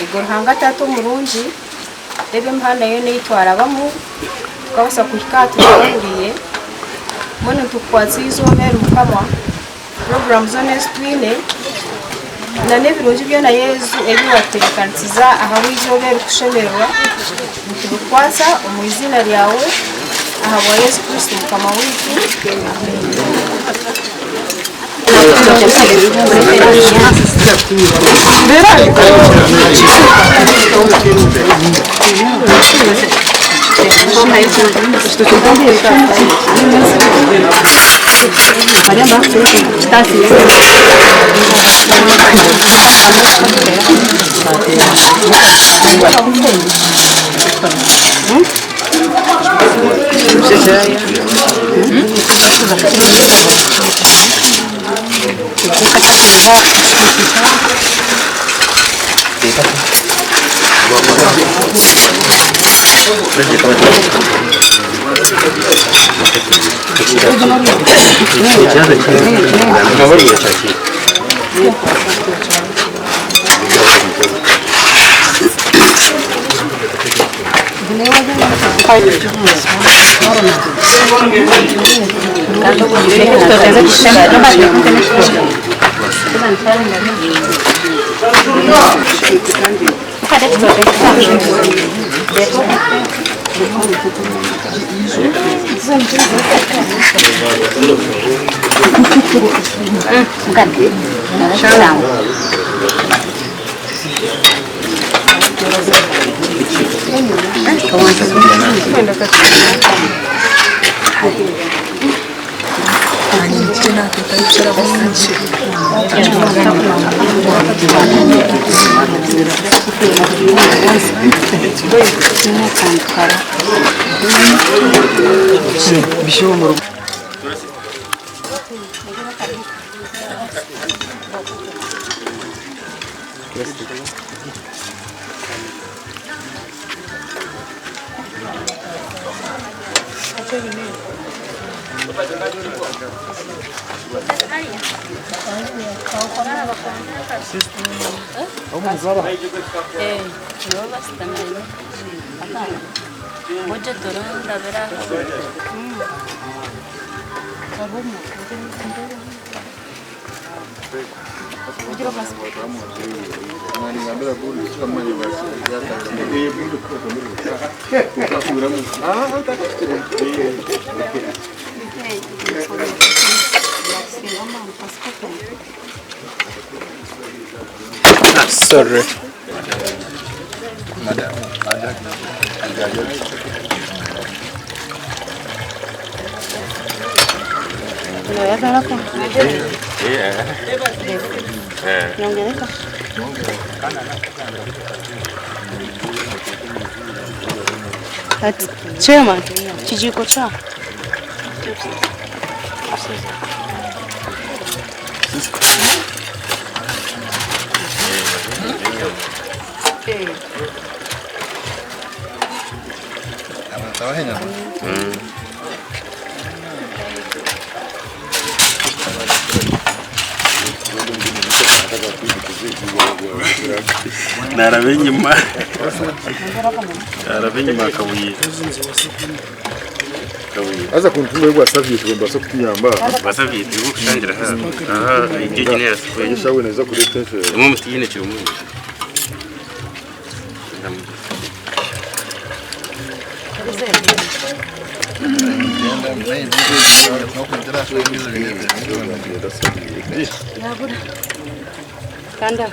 Eego Ruhanga Taata omurungi, reeba emihanda yoona ei twarabamu tukabaasa kuhika aha turabahuriire. Mbwenu nitukukwatsa eizooba eri Mukama, puroguraamu zoona ezi twine n'ebirungi byona Yesu ebi waatutebeekanisiza ahabw'eizooba eri kushemererwa, nitubikukwatsa omu iziina ryawe ahabwa Yesu Kristo Mukama waitu. Amiina. Sorry. Chairman, kijiko cha Naraba enyima. Naraba enyima akabuye. Akabuye. Haza kuntu wewe wasaviye tugomba kutuyamba. Basaviye turi kushangira ha. Aha, ibyo nyine yasukuye. Yeshawe neza kureta enfe. Umwe mutiyine kiri umwe. kanda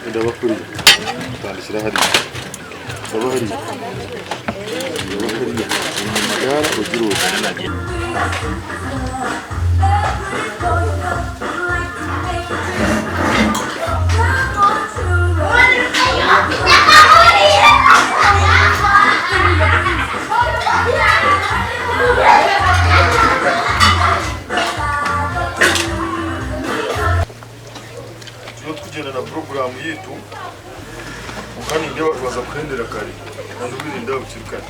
Ndabakuriye. Tandikira hariya. Ndaba hariya. Ndaba hariya. Amagara ugira uti. Turiyo tukugyenda na puroguraamu yaitu kwonka nindeeba twaza kuhendera kare kandi obwire nindeeba bukiri kare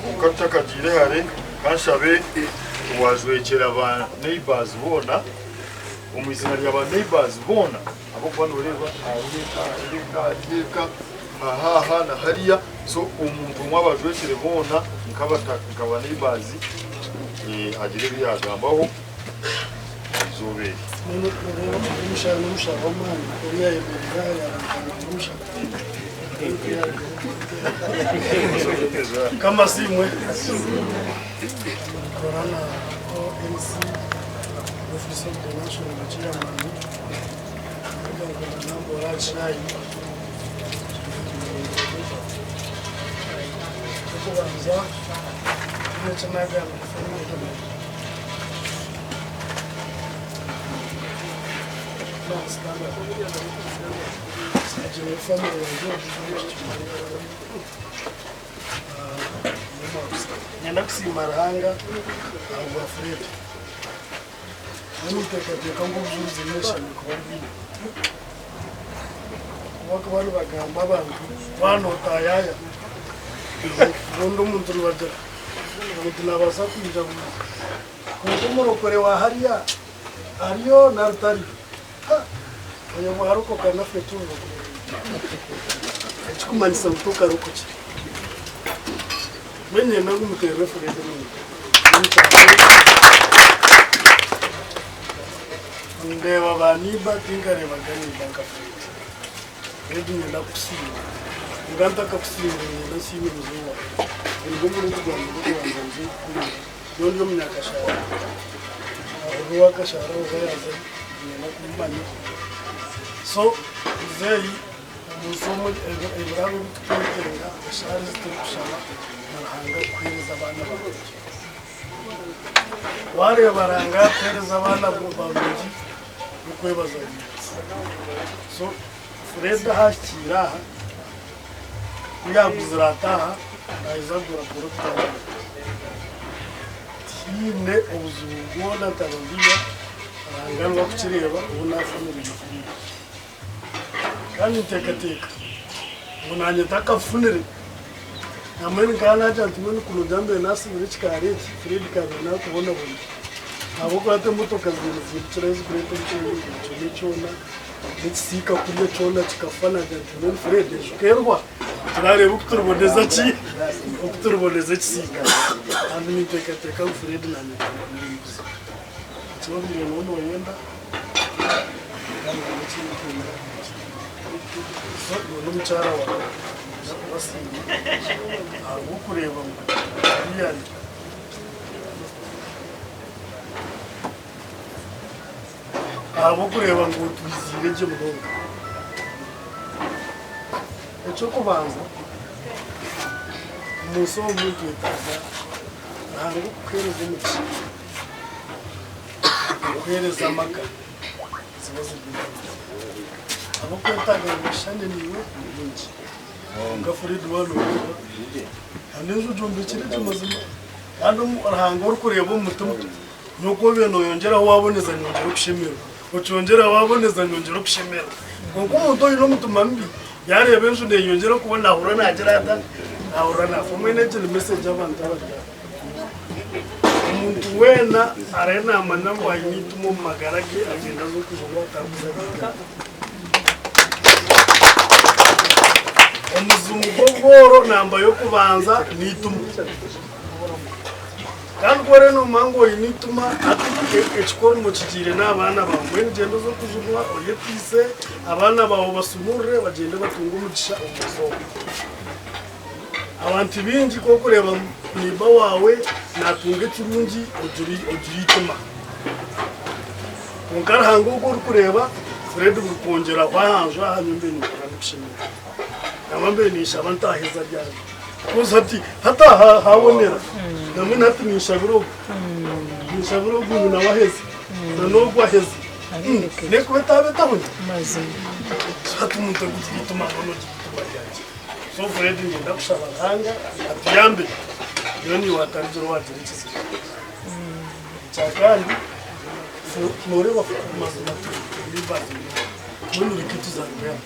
kwonka tutakagiire hare kanshabe owajwekyera ba neighbours boona omu izina rya ba neighbours boona. Ahabw'okuba nooreeba hariho eka, hariho eka, hariho eka, aha aha na hariya, so omuntu omwe abajwekyere boona nk'aba neighbours agire ebi yaagambaho eizooba eri. Niinyenda kusiima Ruhanga ahabwa Fred. Mbwenu nteekateeka ngu obujurizi n'eshami kuba bwine. Kuba nibagamba abantu waaba nootaayaaya obundi omuntu nibagira omuntu naabaasa kwija ngu kwonka omurokore wa hariya ariyo nari tariyo. Oyo bwarokoka naffe turokoka. Ekikumanyisa ngu tokarokokire. Mbwenu niinyenda ngu muteerere Fred omunyima. Ndeeba ba neighbour tinkareebaga neighbour nka Fred. Fred niinyenda kukusiima. Kwonka ntakakusiimire niinyenda nsiime muzeeyi waawe. Ogu nigwo murundi gwangye gw'okubanza muzeeyi kukureeba. Nyowe ndi omunyakashaara. Ori owakashaara oba yaazayo niinyenda kumumanya. So muzeeyi omunsi omu ebirabo ebi turikwetenga, eshaara ezi turikushaba na Ruhanga kukuheereza abaana barungi. Wareeba Ruhanga yakuheereza abaana barungi n'okwebaza bwingi. So Fred ahu ahikiire aha, ku yaaguzire ati aha, naija kugura poloti ahantu. Tihaine obuzibu bwona ntababiiha, Ruhanga niwe akukireeba ou naafunire na Fred. Kandi nteekateeka ngu naanye ntakafunire, nambwenu nkaba naagira nti mbwenu kuruga mbaire naasibire ekikaari eki, Fred kaabaire naakubonabona. Ahabw'okuba hati emotoka zibaire nizirukirayo zikureeta omuceeri buri kimwe kyona, n'ekisiika kuriya kyona kikafa naagira nti mbwenu Fred enju keerwa, turareeba oku turiboneza ki, oku turiboneza ekisiika. Kandi ninteekateeka ngu Fred naanye nkamufunira omuzigu. Eki obaire nooba nooyenda. N'omukyara waawe ndakubasiima ahabw'okureeba ngu really ahabw'okureeba ngu otwiziire gye munonga. Eky'okubanza omunsi omu nitwetaaga Ruhanga okukuheereza omugisha. Okuheereza amaka ziba ziri nyingi. Ab'okwetaaga ngu bashushane naiwe ni baingi. Kwonka Fred waaba nooreeba, kandi enju ogyombekire gye mazima. Kandi Ruhanga orikureeba omu mutima, n'oku obaire nooyongyeraho waaboneza nyongyera okushemererwa, okyongyeraho waaboneza nyongyera okushemererwa. Kwonka omuntu oine omutima mubi, yaareeba enju neeyongyera kuba naahurira naagira ata? Naahurira naafa. Mbwenu egi ni message abantu abari aha. Omuntu weena ariyo naamanya ngu aine eitumo omu magara ge agyende aze okujunwa atarikuza kuhiga. Omuzimu gw'obworo namba y'okubanza n'eitumo. Kandi ku oriyo noomanya ngu oine eituma hati ekikorimo kigiire n'abaana baawe, mbwenu gyenda oze okujunwa oyetiise abaana baawe obasumurure bagyende batunge omugisha omu nsi omu. Abantu baingi ku orikureeba neiba waawe naatunga ekirungi ogira eitima. Kwonka Ruhanga ogu orikureeba, Fred buri kwongyeraho aha nju aha nyowe mbaire nimpurira ndikushemererwa. Nangwa mbaire ninshaba ntaheza ryangye. Koz hati hati aha habonera nambwenu hati ninshabira ogu. Ninshabira ogu ngu nawe aheze na n'ogu aheze. Nekuba etaaba etahonire. Hati omuntu arikugira eitima mbwenu ogira eitima ryangye. So Fred niinyenda kushaba Ruhanga atuyambe nyowe naiwe hatarigira owagira ekizibu. Ekyakandi noreeba mazima turi bazi mbwenu reka tuzarwe hanu.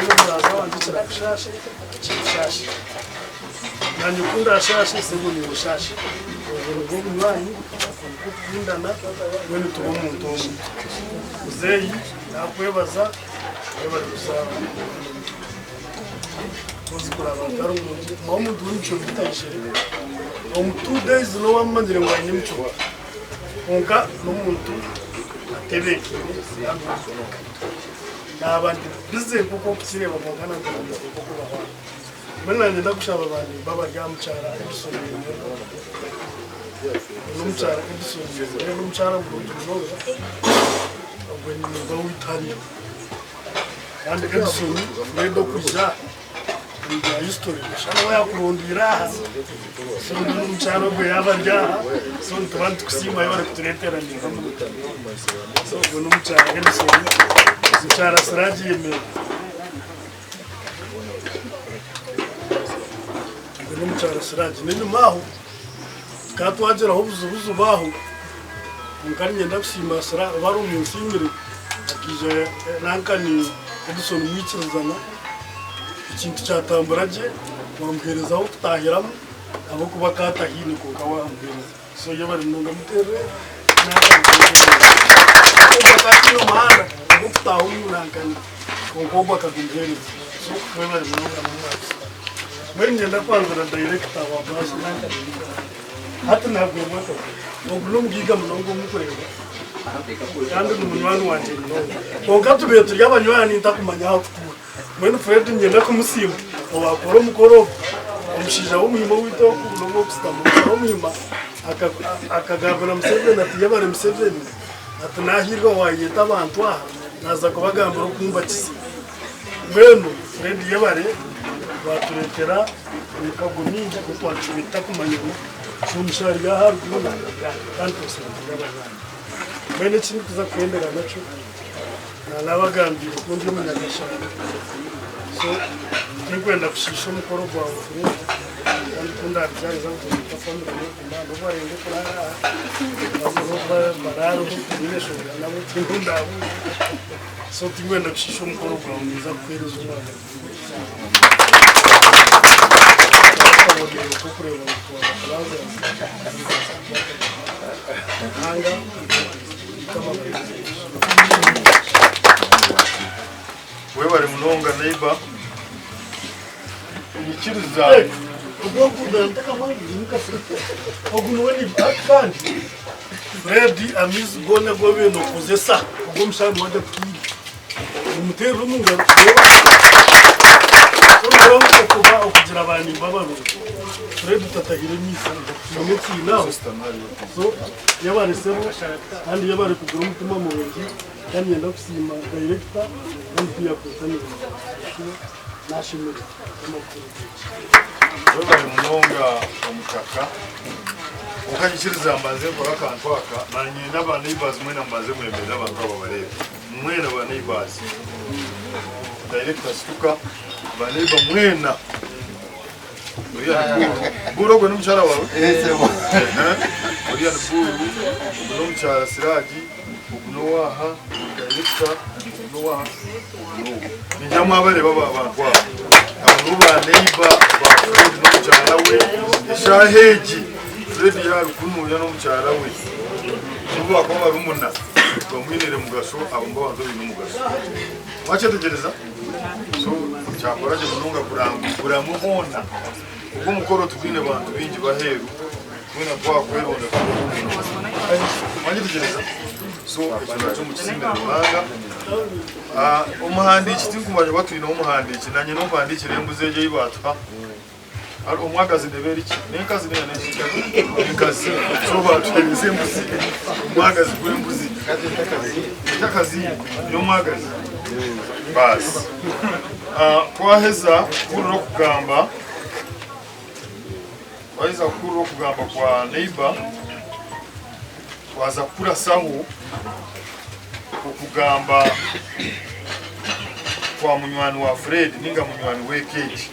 Mbwenu wangye kirakushasha kikushashe. Nanye ku ndashashe sebo niiwe oshashe. Obwo nibwo obunywani, okwo nikwo kukundana, mbwenu tuba omuntu omwe. Muzeeyi nakwebaza, webare kuzaara omwana murungi. Kozi kuraba ntari omuntu, manya omuntu w'emicwe mibi tayeshereka. Omu 2 days noba wamumanyire ngu aine emicwe mibi. Kwonka n'omuntu atebeekaine kandi orikugaruka. Naaba ndi busy nk'oku orikukireeba kwonka natebeekaine nk'oku bahwaho. Mbwenu naanye ndakushaba ba bari aha mukyara Edison Mwendwa. N'omukyara Edison Mwendwa n'omukyara murungi munonga ogwe ninimba waitu hariya. Kandi Edison Fred okwija aha ebya history noshana we yakurundiire aha so mbwenu omukyara ogwe yaaba ari aha so nituba nitukusiima yebare kutureeteranira so ogwe n'omukyara Edison omukyara Siraji Yemera. Ogwe n'omukyara Siraji. N'enyima aho tukaba twagiraho obuzibuzibu aho kwonka niinyenda kusiima Sira oba ari omunsiimire akaija nanka ni Edison mwikirizana ekintu kyatambura gye wamuheereza ah'okutaahiramu ahabw'okuba akaba atahaine kwonka wahamuheereza. So yebare munonga muterere nanka ogwo akaba ataine omuhanda ogw'okutaaha omu nankani kwonka ogwo akagumuheereza. So mwebare munonga n'omwakisa. Mbwenu niinyenda kwanjura dayirekita wa baasi nankani hati nagwemu akazi. Ogu n'omugaiga munonga ou murikureeba kandi ni munywani wangye munonga. Kwonka tubaire turi abanywani ntakumanya ahu arikutuura. Mbwenu Fred niinyenda kumusiima owaakora omukoro ogu. Omushaija w'omuhima owaitu ogu n'obu orikushutama, omushaija w'omuhima akagambira Museveni ati yebare Museveni ati naahiirwa waayeta abantu aha naaza kubagambira oku mbakize. Mbwenu Fred yebare waatureetera emikago mingi oku twacwire tutakumanyana so omushaija ari aha aharuguru naanye ndi aha kandi twesiima turi abanywani. Mbwenu eki ndikuza kuhendera nakyo. Nanabagambiire ku ndi omunyakashara so tinkwenda kushiisha omukoro gwawe Fred kandi ku ndabizaariza ngu family n'okuguma n'obu barenda kurara aha n'obu baraareho tinyine nshonga nabo tiine ndabuuza so tinkwenda kushiisha omukoro gwawe ninza kukuheereza omwanya akabonero k'okureeba ngu twaba brothers Ruhanga Webare munonga neighbor. Nyikiriza. Kandi Fred amaizi goona agu obaire nokozesa ogu omushaho niwe agatuhaire mumuteerere omu ngaro okuba okugira ba neighbor barungi Fred tatahire amaizi haine ekiine aho so Yebare sebo kandi yebare kugira omutima murungi kandi niinyenda kusiima dayirekita MP yakutanire shuwa nashemererwa Mukama akuhe omugisha. Webare munonga omutaka. Kwonka nyikiriza mbanze nkore akantu aka, nanyenda ba neighbors mwena mubanze mwemerere abantu aba babareebe. Mwena ba neighbors. Director situka, ba neighbor mwena. Oriya ni Buru. Buru ogwo n'omukyara waawe? Ehe. Oriya ni Buru, ogu n'omukyara Siraji, ogu n'owaaha, dayirekita, ogu n'owaaha, ogu n'owu. Ningira mwabareeba aba bantu aba. Aba nibo ba neiba ba Fred n'omukyara we. Eshaaha egi Fred yaabikunuuya n'omukyara we. N'obu baakuba barumuna, bamwiniire mugasho, abo nibo bantu abaine omugasho. Mwakyetegyereza? So kyakora gye munonga kuramwe hoona. Ogwo omukoro tugwine bantu baingi baheeru twena twakweronda mwanyetegyereza. So ekyo nakyo mukisiimire Ruhanga. Omuhandiiki tinkumanya oba twineho omuhandiiki nanye nompandiikira embuzi egyo ei baatuha. Omwagazi neeba eri ki? N'enkazi neera n'enki? Enkazi. So baatuheereza embuzi, omwagazi gw'embuzi. Entakazi y'omwagazi. Baasi. Twaheza kuhurira okugamba, twaheza kuhurira okugamba kwa neighbor, twaza kukurasaho okugamba kwa munywani wa Fred ninga munywani w'eka egi.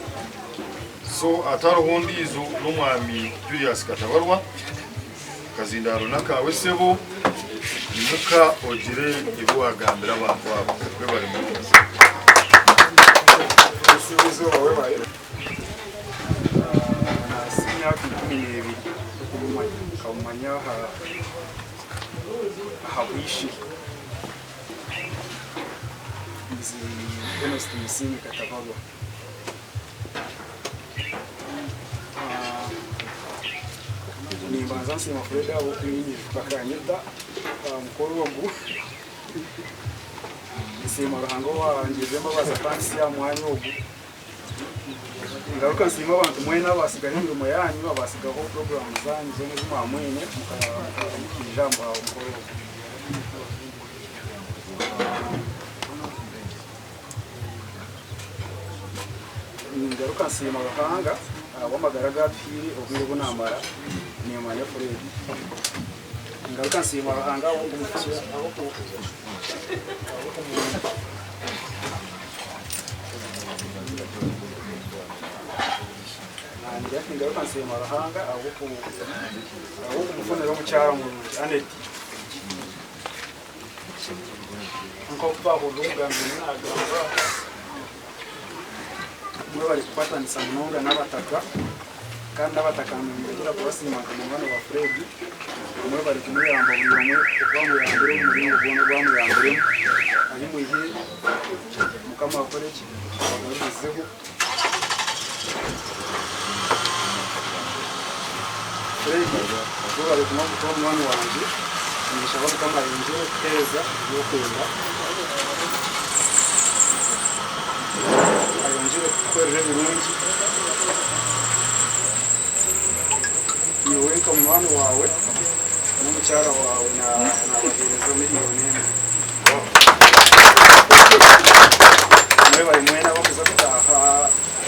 So atariho ondiijo n'omwami Julius Katabarwa. Akazindaaro n'akaawe sebo, imuka ogire ebi waagambira abantu aba. Webare munonga. Esiba izooba webare. Nahitsya emyaka 12. kumumanya nkamumanya aha aha bwishi nzi Ernest Musiime Katabarwa. Ah, Nimbanza nsiima Fred ahabw'okunyijuka akanyeta aha mukoro ogu. Nsiima Ruhanga owangirira embabazi akampitsya aha mwanya ogu. Ngaruka nsiima abantu mwena abaasigaho emirimo yaanyu, abaasigaho puroguraamu zaanyu zoona ezi mwaba mwine mukaija aha mukoro ogu. Ningaruka nsiima Ruhanga ahabw'amagara agu atuhaire obwire obu naamara nimmanya Fred. Ngaruka nsiima Ruhanga ahabw'okumuhitsya Ningaruka nsiima Ruhanga ahabw'okumufunira omukyara murungi Annet. Nk'oku twahurira omugambi oriyo naagamba, mwebare kukwatanisa munonga n'abataka kandi n'abataka niingira kubasiima nka munywani wa Fred, mwebare kumuyamba buri omwe oku amuyambire omu muringo gwona ogu amuyambiremu ahi mwihire Mukama akore ki abagaruzizeho. Fred webare kuba munywani wangye, ninshaba Mukama ayongyere kukuhereza ebi orikwenda, ayongyere kukukorera ebirungi, nyowe nka munywani waawe n'omukyara waawe nabahereza miriyoni emwe. Mwebare mwena abakuza kutaaha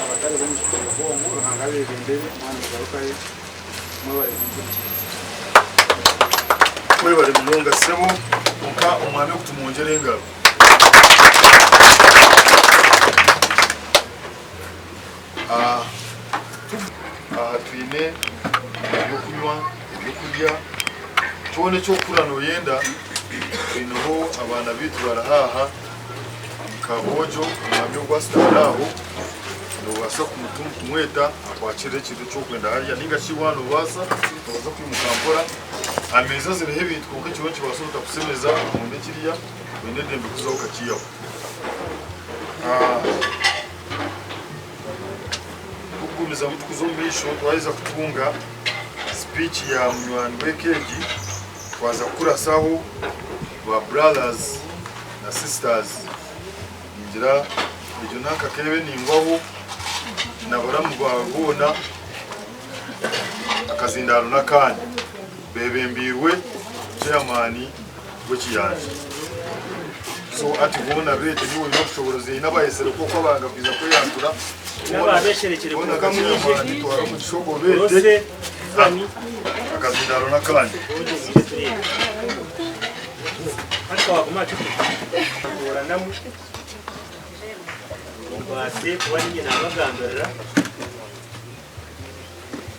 abatari b'omu kituuko omu, Ruhanga abeebembere mwaba nimugarukayo. Mwebare kumpurikiriza. Mwebare munonga sebo nka omwami ogu tumwongyere engaro. Aha twine ebyokunywa, ebyokurya, kyona ekyokukura noyenda twineho abaana baitu bari haaha nka boojo omwami ogu ashutami aho nobaasa kumweta akwakirire ekintu eki orikwenda harya ninga shi waaba nobaasa nobaasa kwimuka mpora ameeza ziriho ebintu kwonka ekiriho nikibaasa obutakushemeza omunda ekiriya oine eddembe kuzaho okakiihaho. Tukugumizamu tukuza omu maisho twaheza kutunga speech ya munywani w'eka egi twaza kukurasaho ba brothers na sisters ningira egyo nanka keebe ningwaho na baramu baawe boona akazindaaro n'akaanyu bebembiirwe chairman w'ekiyanja. So hati boona beete niiwe oine obushoborozi haine abayetsire kwonka banga kwija kweyanjura N'abaabesherekire boona kwonka mwije. chairman twara omugisha ogwo beete Rose, Suzani, akazindaaro n'akaanyu. Oje mwije tureebe. Hati waguma aha kiti. Tooranamu. Mbaase kuba niinye naabagambirira.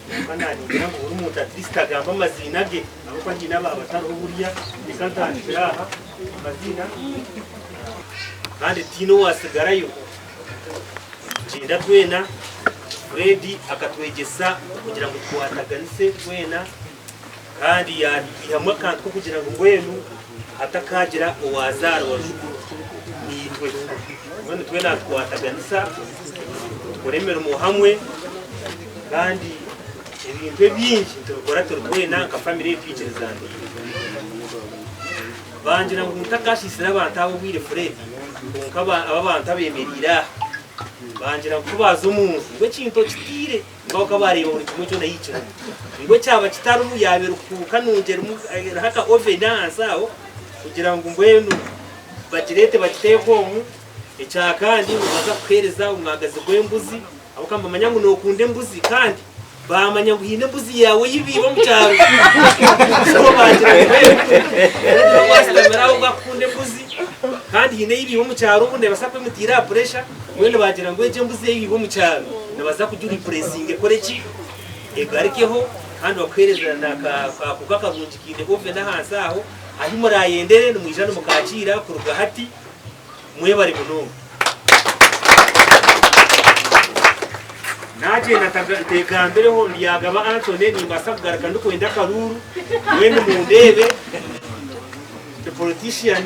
Kwonka naningira ngu buri muntu at least agambe amaziina ge ahabw'okuba haine abaaba batariho buriya reka ntandikire aha amaziina kandi tihaine owatsigarayo. Nitugyenda twena, Fred akatwegyesa kugira ngu tukwataganise twena kandi yatwihamu akantu k'okugira ngu mbwenu hatakaagira owaazaarwa naitwe. Mbwenu twena nitukwataganisa tukore emirimo hamwe kandi ebintu ebingi nitubikora turi twena nka famire twikirizana. Bangira ngu ntakashiisire abantu aba obwire Fred, kwonka aba abantu abemereire aha bangira ngu kubaaza omu nju ngu ekintu okitiire ngu aho kabareeba buri kimwe kyona ei kirimu ngu ekyaba kitarimu yaaba erikuhuuka nungi erimu eriho aka oven ahansi aho kugira ngu mbwenu bagireete bagiteeke omu Ekyakandi ngu nibaza kukuheereza omwagazi gw'embuzi ahabw'okuba nibamanya ngu nookunda embuzi kandi baamanya ngu haine embuzi yaawe ei baiba omu kyaro. So baagira ngu mbwenu waasitamire aho ngu akukunda embuzi kandi haine ei baiba omu kyaro obu neebaasa kuba emutaire aha puresha mbwenu baagira ngu egyo embuzi ei baiba omu kyaro nibaza kugiripuresinga ekore ki? Egarukeho kandi bakuheereze n'akakuuka karungi kaine oven ahansi aho ahu muraayendere nimwija nimukakiira kuruga hati. Mwebare munonga. Naagyenda nteegambireho ndyagaba Anthony nimbaasa kugaruka ndikwenda akaruuru mbwenu mundeebe ndi politician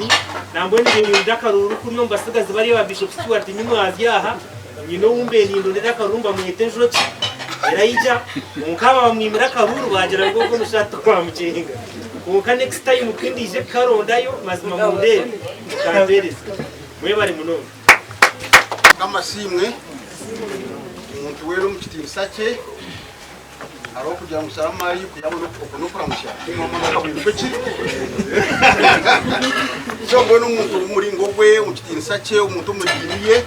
nambwenu ninyenda akaruuru kuriya omu batsigazi bariya ba Bishop Stuart Nyimwazi aha nyine ou mbaire nindondera akaruuru mbamweta Enjoki Elijah kwonka aba bamwimire akaruuru baagira ngu ogwo omushaija titwamukyenga kwonka next time ku ndiija kukarondayo mazima mundeebe mukampeereze mwebare munonga. Mukama asiimwe, omuntu weena omu kitiinisa kye, hariho okugira ngu salamu aleikum yaaba okwo n'okuramutsya ki? So mbwenu omuntu omu muringo gwe, omu kitiinisa kye, omuntu omu diini ye,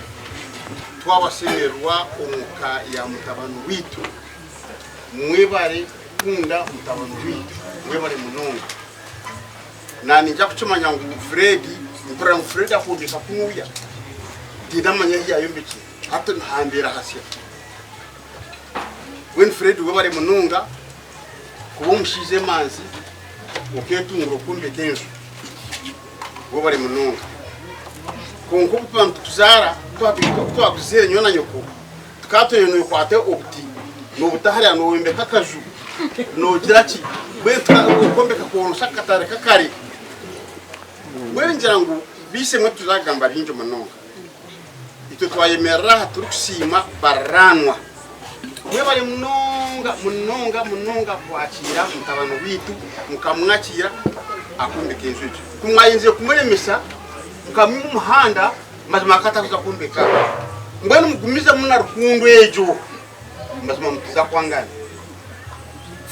twabasemererwa omu ka ya mutabani waitu. Mwebare kukunda mutabani waitu, mwebare munonga. Naanye kukimanya ngu Fred, mpurira ngu Fred akwombeka kunuya, tindamanya ahi yayombekire, hati nihambeera hasya. Mbwenu Fred webare munonga kuba omushaija emanzi oketungura okwombeka enju, webare munonga. Kwonka obu tuba nitukuzaara, kutwakuzaire nyowe na nyoko, Tukaba twine nokwata obuti nobuta hariya noyombeka akaju nogira ki mbwenu okwombeka kworosha akatare kakare mbwenu ngira ngu bishemwe tituzakugamba bingi munonga itwe twayemerera aha turikusiima bariranwa mwebare munonga munonga munonga kwakira mutabani waitu mukamwakira akombeka enju egyo kumwayenzire kumuremesa mukamwima omuhanda Mazima akatakuza kwombeka. Mbwenu mugumizemu na rukundo egyo, mazima mutiza kwangana.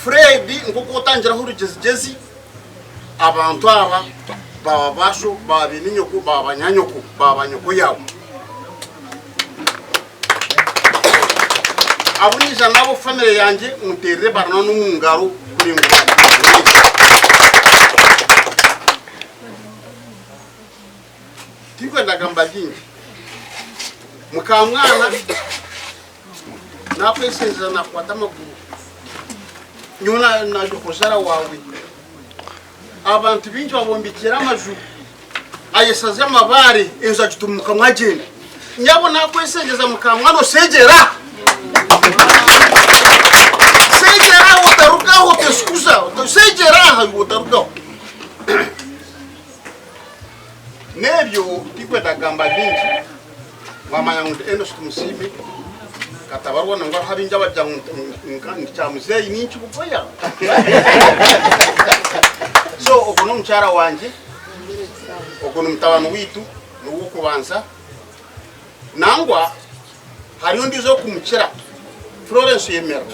Fred nk'oku otangiraho orugyezgyezi, abantu aba baba basho, baba beene nyoko, baba banyanyoko, baba banyoko yaawe. Abu naija nabo famire yangye muteerere barana n'omu ngaro kuri ngu Tinkwenda gamba bingi. Mukamwana nakwesenzera nakukwata amaguru. Nyowe naje kuzara wawe. Abantu bingi babombekire amaju ayesaze amabare enju agitumukamu agyenda. Nyabo nakwesengeza mukamwana osegyera. Segyera otarugaho otesikuza. Segyera aha otarugaho. N'ebyo tikwenda kugamba bingi, wamanya ngu Enos Tumusiime katabarwa nangwa hariho abaingi abagira ngu ndi kyamuzeeyi ninkibugoya. So ogwo n'omukyara wangye, ogwo ni mutabani waitu niwe w'okubanza. Nangwa hariyo ondiijo orikumukira Florence Oyemerera.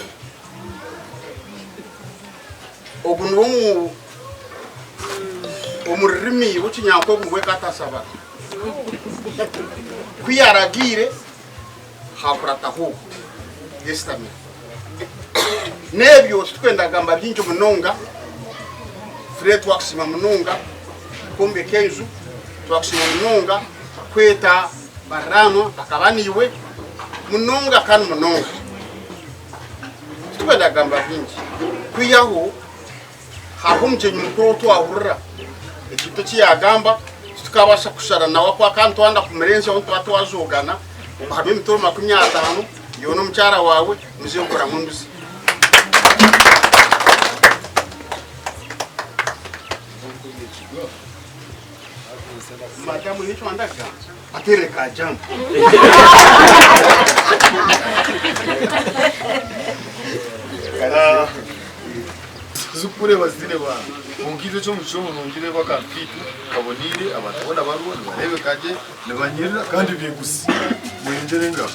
Ogu niwe omu omu rurimi rw'Ekinyankore ogu niwe katasaba. Ku yaaragiire haakurataho ogu Yesitamire. N'ebyo titurikwenda kugamba bingi munonga, Fred twakusiima munonga kwombeka enju, twakusiima munonga kweta bariranwa bakaba naiwe munonga kandi munonga. Titurikwenda kugamba bingi kwihaho hariho omugyenyi mukuru ou twahurira ekintu eki yaagamba titukabaasa kushara nawe ahabw'okuba akaba nitwenda kumurenzya ahu nituba twazogana ngu hariho emitoro 50 iwe n'omukyara waawe muze kuguramu embuzi. Madamu haine eki wanda kugamba? Ateerire ka jamu. Zikureeba zitaine baana. Kwonka itwe eky'omugisha omurungi reeba akantu kaitu kaboneire, abantu boona bariho nibareebeka gye, nibanyirira kandi beigusi. Muhengyere engaro.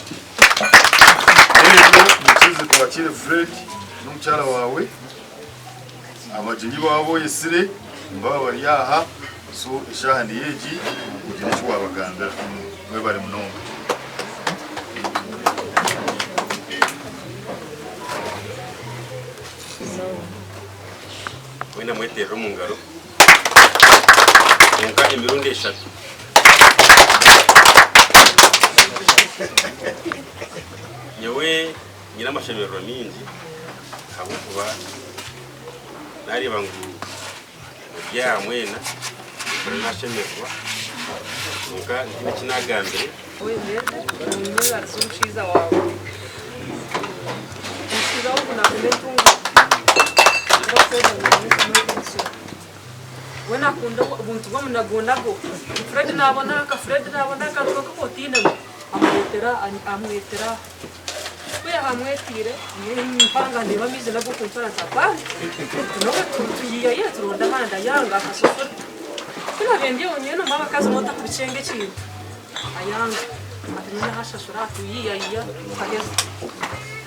N'ebyo mwikirize twakiire Fred n'omukyara waawe, abagyenyi baawe abu oyetsire nibaba bari aha, so eshaaha niyo egi ogire eki waabagambira. Mwebare munonga. Mwena mweterere omu ngaro kwonka emirundi eshatu. Nyowe nyine amashemererwa mingi ahabw'okuba nareeba ngu muri aha mwena nashemererwa kwonka ntihaine eki nagambire. Oyemerere, onyebarize omushaija waawe. Omushaija ogu naakunda entunguka. Ngu Fred naakunda We naakunda obuntu bw'omunagonago. Fred naabona aka, Fred naabona aka, kwonka ku otiine ngu amureetera amwetera aho. Ku yaamwetiire, nyowe mpanga ndeeba amaizi n'ag'okuntwara nti apana, n'obu tuyiiyayo turonde ahandi ayanga akashashura. Ku naabaire ndi aho nyowe noomanya abakazi nooba otarikukyenga ekintu, ayanga ati nyowe naashashura tuyiiyayiya tukaheza.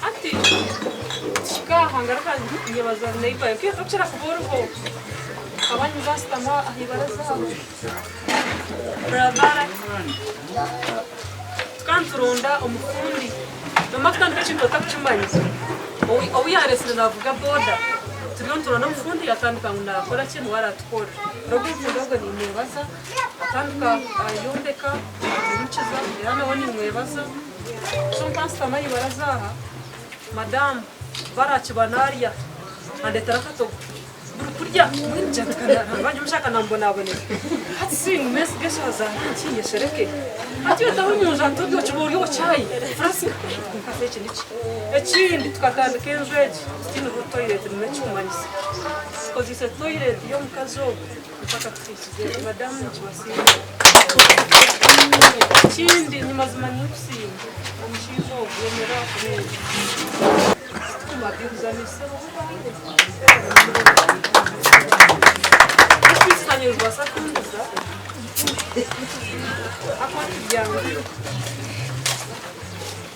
Hati tuhika aha ngaruka nyebaza neiba nkaiha tokukira kuba oriho nkaba nyija nshutama aha ibaraza aho Brother tukaba nituronda omufundi nomara kutandika ekintu otakukimanya ou yaresire navuga boda turiyo nituronda omufundi yatandika ngu nakora ki niwe aratukorera ogwo omufundi ogwo nimwebaza atandika ayombeka atwimukiza era nawe nimwebaza. So nkansitama aha ibaraza aha, madamu barakiba narya andetera akatogo buri kurya mbwenu ngira nti naba ndi omushaka namubonabonesa hati si ngume nsige eshaaha za lunch nyeshereke hati otaha omunju hati orya okiba ori owa chai flask kwonka se eki niki ekindi tukatandika enju egi tutiineho toilet n'ekikumanyisa tukozeise toilet y'omukazi ogu mpaka tuhikize madamu nikibasiima. Ekindi ni mazima ninkusiima omushaija ogu yemera kureeba titukumabiriza nisebo ekwisitanye nibasa kundiza ahakuba tibyangire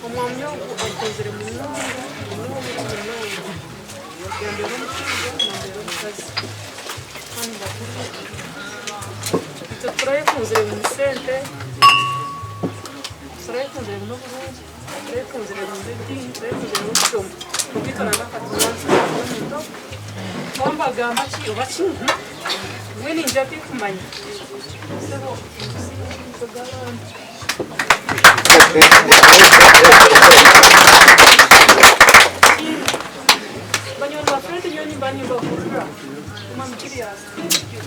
omwami ogu ankunzire munonga munonga munonga yambeera omushaija nambeera omukazi kandi mbakunda. Itwe turayekunzire ngu ni sente, turayekunzire ngu n'oburungi, turayekunzire ngu n'ediini, turayekunzire ngu n'okushoma. Kwonka itwe Ruhanga akatubanza kuba omuntu ogwo. Wambagamba ki oba ki, mbwenu ingye tinkumanya. Sebo ninkusiima omu maisho g'abantu. Banywani ba Fred nyowe nimba nimbahurira, Mwami Julius, thank you.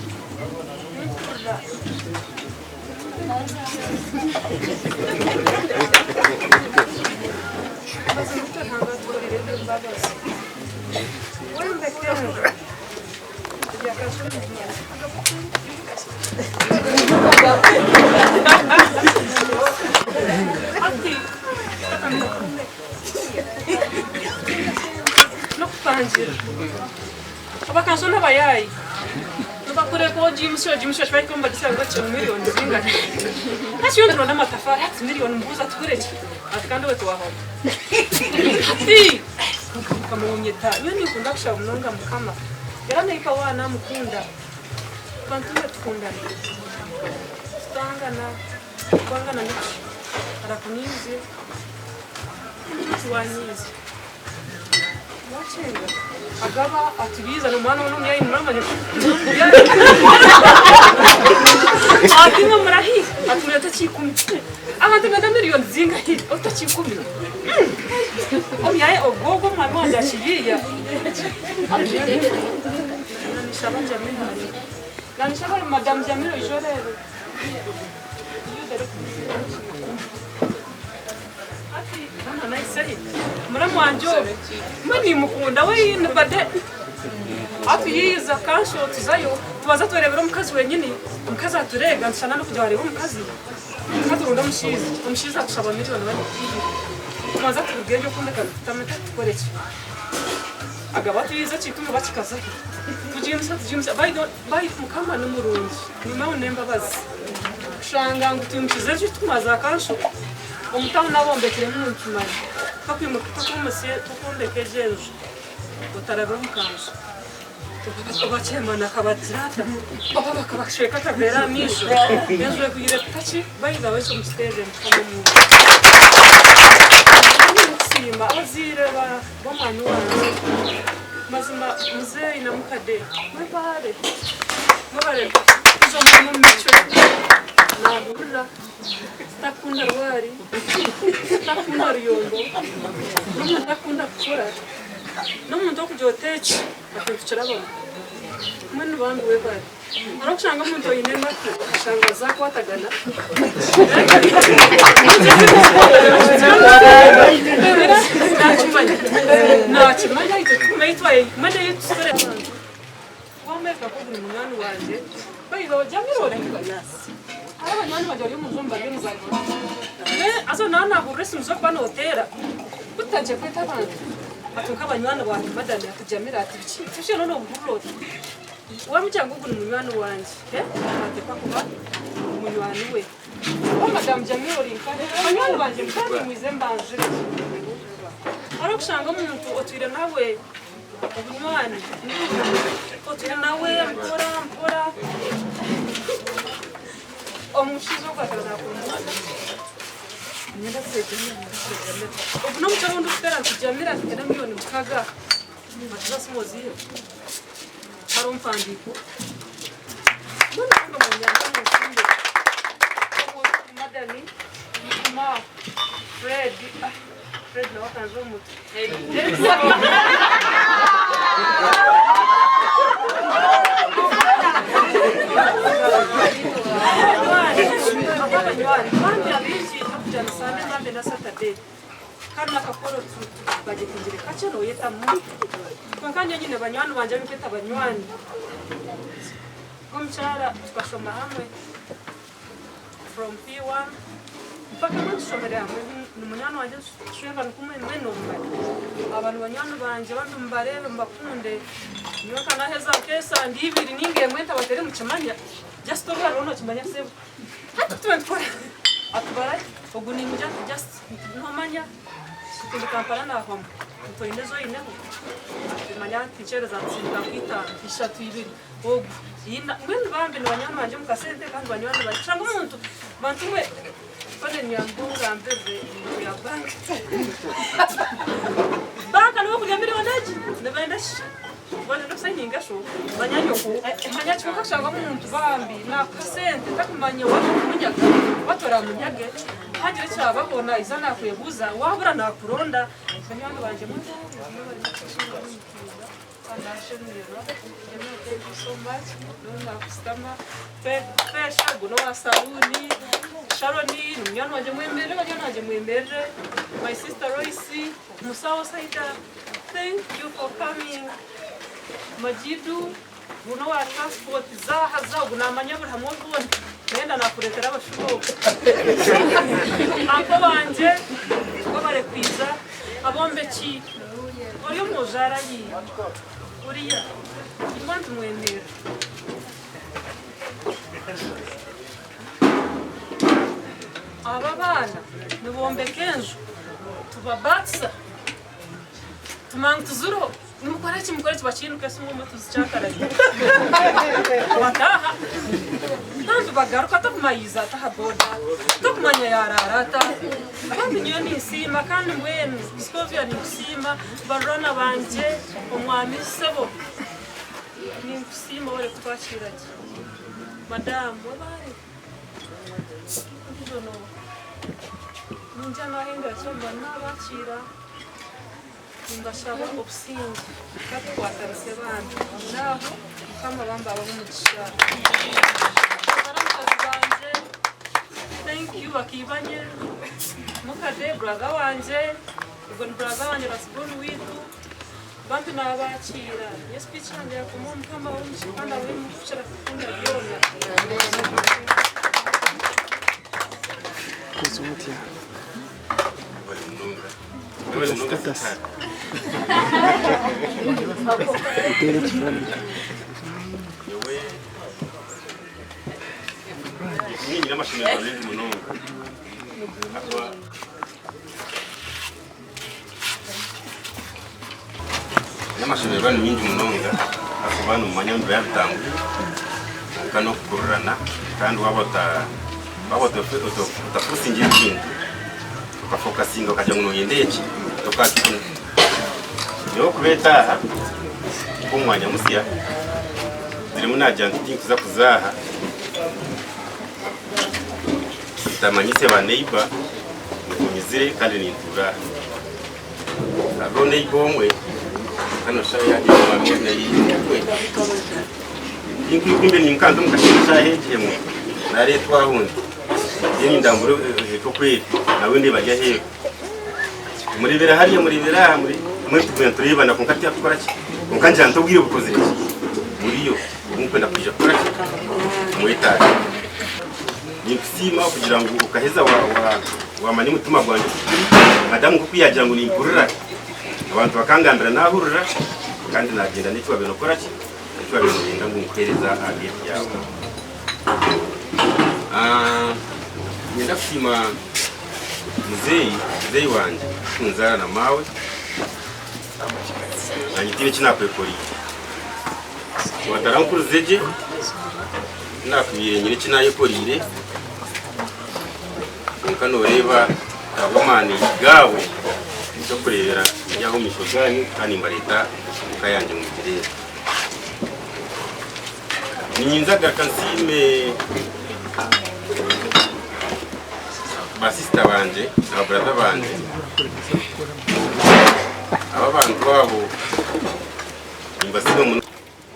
N'okutangira. Abakanso n'abayaayi nibakureka ogimusya ogimusya okibaika omu badisa ngu eki miriyoni zingahi hati yoona turonda amatafaari hati miriyoni mbuuza tukore ki ati kandi iwe tiwahoma hati mukama onyeta nyowe ninkunda kushaba munonga mukama era naitwe waaba namukunda bantu mwe tukundane tutangana kwangana niki arakunyiizye tiwanyiizya. Wakyenga agaba atubiiza nomwana we nomuyayi muramanya ati nga murahi ati murete ekiikumi abantu nibenda miriyoni zingahi ota ekiikumi omuyayi ogwo ogwo omwami wangye akibiiya nanishaba Jamila nanishaba madamu Jamila oije oreebe. Muramu wangye ogu mbwenu nimukunda we bade atuyiiza kansho tuzayo tubanza twerebera omukazi wenyini omukazi atureega nitushana n'okugira wareeba omukazi tuza turonda omushaija omushaija atushaba miriyoni tubanza turuga eby'okwombeka tutamanya tukore ki agaba atuyiiza ekintu ngu bakikazaho tugimusa tugimusa baitu mukama ni murungi niimaho n'embabazi kushanga ngu twimukize enju tukumaza kansho Omu tauni abombekiremu nitukimanya tokwombeka egyo enju otarabire omu kanju. Obakyemana akabagira ata oba bakabashweka akaveera aha maisho enju ehweire kutaki by the way ekyo mukiteerere Mukama omu ngaro. Ninkusiima abazaire b'omwami wangye mazima muzeeyi na mukade mwebare mwebare kuza omwana omu micwe nahurira. Takunda rwari, takunda ruyombo, n'omuntu akunda kukora, n'omuntu okugira oti eki ati nitukirabamu. Mbwenu bambi webare. Hariho kushanga omuntu oine enaku ashanga zakwatagana. Nakimanya. Nakimanya itwe tukumanya itwe mbwenu ei tusibire abantu. Wamwereka ku oguri munywani wangye bayiza ogyamire orahika. Hariho abanywani bangye bari omu nju omu bariyo nibagira. Haza naaba nahurira esimu z'okuba noteera kutandikire kweta abantu ati nk'abanywani bangye madam ati Jamila ati biki biki noona nobuhurira ota? Wamugira ngu ogu ni munywani wangye nateekwa kuba munywani we. Oba madamu Jamila ori nkahe? Banywani bangye mutandike mwize mbanjure. Hariho kushanga omuntu otwire nawe obunywani otwire nawe mpora mpora omushaija ogwo akaba naakunda ogu n'omukyara ou ndikuteera nti Jamila nteera miriyoni mukaga ati za simu oziihe hariho mpandiiko mbwenu kandi omunyanja omunsimbe madani ma Fred ah Fred nawe akanza omu mutwe Abanywani bambi abaingi tokujana Sunday, Monday na Saturday kandi nakakoro tubajetingire kakye noyetamu kwonka nyowe nyine banywani bangye abinkweta banywani nk'omukyara tukashoma hamwe from P1 mpaka mbwenu tushomere hamwe ni munywani wangye tushwerwa nikumwe mbwenu nomumanya aba ni banywani bangye bambi mubareebe mubakunde nyowe nka naheza nk'esande ibiri ninga emwe ntabateire mukimanya just obu hariho nokimanya sebo hati tube nitukora atubara ogu ningira nti just nomanya ndi Kampala nahwamu nti oine ezi oineho ati manya tinkyereza nti nkakwitaano ishatu ibiri ogu ina mbwenu bambi ni banywani bangye omu kasente kandi banywani bangye kushanga omuntu bantu mwe kone nyambu ngambirire ebintu bya bank banka nibo kurya miriyoni egi nibenda shi bona nokusayininga sho banyanyoko manya kyonka kushanga omuntu bambi nakuha sente takumanya waza kumunyaga watoramunyage hagira ekyabaho naiza nakwebuuza wabura nakuronda banywani bangye Ndashemererwa thank you so much nakusitama Pesha guno wa saluuni Sharon ni munywani wangye mwemerere banywani bangye mwemerere my sister Royce Musawo Saida thank you for coming Majidu guno wa transport zaha za ogu namanya buri hamwe hoona nayenda nakureetera abashuba ogu Uncle wangye webare kwiza abombeki Ori omwojo arahiire oriya imwe ntimwemerera. Aba abaana nibombeka enju tubabaatisa tumanya ngu tiziriho nimukore ki mukore ki bakiinuka esimu obumwe tuzikyakarabye bataaha kandi bagaruka tokumanya yaiza ata aha boda tokumanya yaraara ata. Kandi nyowe ninsiima kandi mbwenu Scovia ninkusiima, barurana bangye, omwami sebo ninkusiima webare kutwakiira gye. Madam webare ondiijo nooha? Ningira nahendera kimwe mba nabakiira nimbashaba obusingye katukwatanise bambi naaho Mukama bambi abahe omugisha. Baramukazi bangye. Thank you bakaibanye mukade brother wangye ogwo ni brother wangye last born witu bambi nabakiira nyowe speech yangye yakoma omu mukama abahe omugisha kandi abahe kukira kukunda byona. Status. Nyine amashemererwa maingi munonga ahakuba nyine amashemererwa ni maingi munonga ahakuba nomanya ngu nibiba bitanguhi kwonka n'okukururana kandi waaba waaba otafosingira ekintu okafokasinga okagira ngu noyenda eki tokakifuna. Nyowe okubeeta aha nk'omwanya musya zirimu naagira nti tinkuza kuzaaha ntamanyise ba neighbor ngu nyizire kandi nintuura aha. Hariho neighbor omwe kwonka noshusha yagira ngu okwe. Tinkwimbe ninkanza omu kasheeshe eshaaha egi emwe nareetwa aho ndi ndiyo nindambura eka oku eri nawe ndeeba ari aheeru. Mureebera hariya mureebera aha mbwenu tuguma nitureebana kwonka tihakukora ki kwonka ngira nti obwire bukozire ki buriyo obu nkwenda kwija kukora ki kumwetaasya. Ninkusiima kugira ngu okaheza wamanya omutima gwangye oku guri. Madamu nk'oku yaagira ngu nimpurira abantu bakangambira naahurira kandi naagyenda n'eki waabaire nookora ki. Eki wabaire noyenda ngu nkuhereze aha geeti yaawe. Niinyenda kusiima muzeeyi, muzeeyi wangye orikunzaara na maawe, naanye tihaine eki naakwekoreire. Batarankurize gye, tinakubaire nyine eki naayekoreire, kwonka nooreeba ahabw'amaani gaabo eky'okureebera ndi aha omu maisho gaanyu kandi nimbareeta omu ka yangye mugireebe. Niinyinza kugaruka nsiime basisita bangye na baburada bangye aba abantu abo nimbasiima munonga.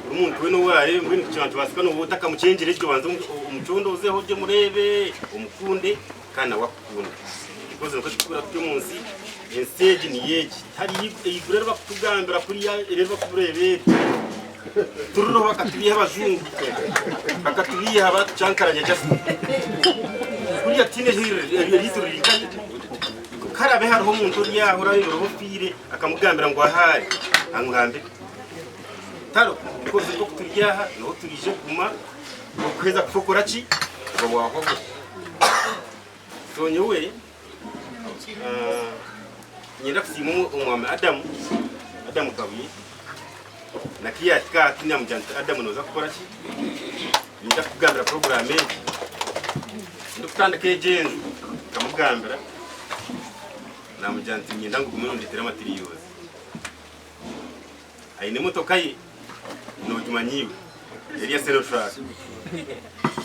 Buri muntu weena ou orareebe mbwenu kugira ngu nikibaasika nooba otakamukyengire gye obanze omucondoozeho gye omureebe, omukunde kandi nawe akukunde. Because nikwo turikukura tutyo omu nsi, ensi egi niyo egi. Tihariyo eiguru eri barikutugambira kuriya eri barikureeba eri. Turiroho bakatubiiha abajungu, bakatubiiha batucankaranya just. Kuriya tihaine eriiso riri nkahi. Ku haraabe hariho omuntu ori aho orareebera ofiire akamugambira ngu ahu ari, amugambire. Taro, because nk'oku turi aha niho turiije kuguma okuheza kufa okora ki? Oba waahwaho. So nyowe niinyenda kusiima omwami Adamu, Adamu Kabuye, na Kiyahika aha tinamugira nti Adamu nooza kukora ki? Niinyenda kukugambira puroguraamu egi. Ndikutandika egi enju nkamugambira, naamugira nti niinyenda ngu ogume nondeetera amatiriyoozi. Aine emotoka ye nogimanya iwe eriya Sinotruk.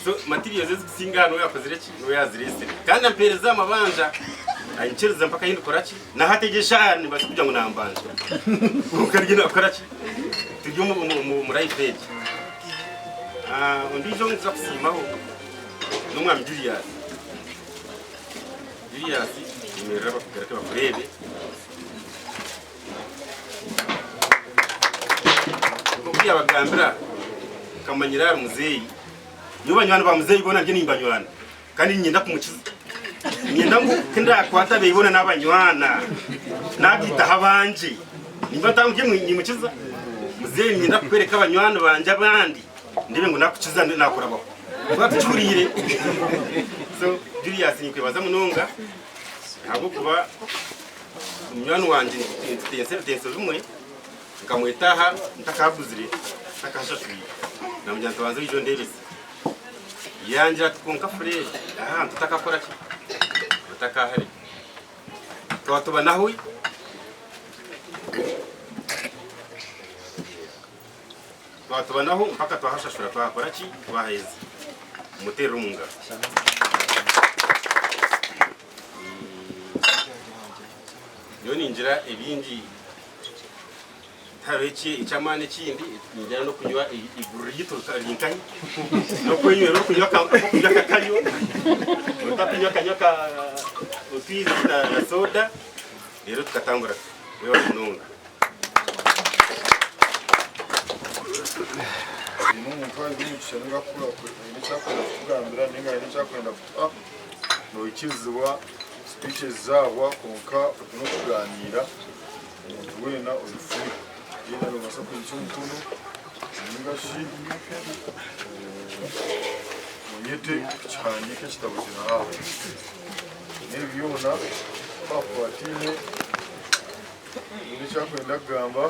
So materials ezikusinga aha niwe yakozire ki? Niwe yaziresire. Kandi ampereza amabanja anyikiriza mpaka ahi ndikora ki? Na hati egi eshaaha nimbaasa kugira ngu nambanja. Kwonka ndiyo nakora ki? Turi omu omu omu life egi. Ah, ondiijo ou nkuza kusiimaho n'omwami Julius. Julius yemerera bakugaruke bakureebe. Nk'oku yaabagambira, nkamanyira ahari muzeeyi. Nyowe banywani ba muzeeyi boona ndiyo nimbanywana kandi niinyenda kumukiza. Niinyenda ngu ku ndaakwata abeeyi boona naabanywana, naagaitaho abangye, nimba ntangire niimukiza. Muzeeyi niinyenda kukworeka abanywani bangye abandi ndeebe ngu naakukiza naakurabaho. Twaba tukihuriire. So Julius ninkwebaza munonga ahabw'okuba Munywani wangye nitutensa ebitenso bimwe, nkamweta aha ntakahaguzire, ntakahashashwire. Namugira nti banza oije ondeebese. Yangira ati kwonka Fred, aha hantu otakakora ki? Otakahareka. Twatuba nawe. Twatuba naho mpaka twahashashura twahakora ki? Twahaheza. Mumuteerere omu ngaro. Nyowe ningira ebingi tihariho eky'amaani ekindi ningira n'okunywa eiguru ryaitu riri nkahi n'okwenywera orikunywa akakanywa otakunywa akanywa ka otwizi na soda reero tukatambura webare munonga. Haine omuntu aine omugisha ninga aine eki arikwenda kutugambira ninga aine eki arikwenda kutuha, noikirizibwa speeches zaahwa kwonka oku n'okugaaniira omuntu weena ori free. Either noobaasa kwimutsya omukono ninga shi onyete tukihandiike ekitabo kiri aha. N'ebi byona twakukwataine, haine eki arikwenda kugamba.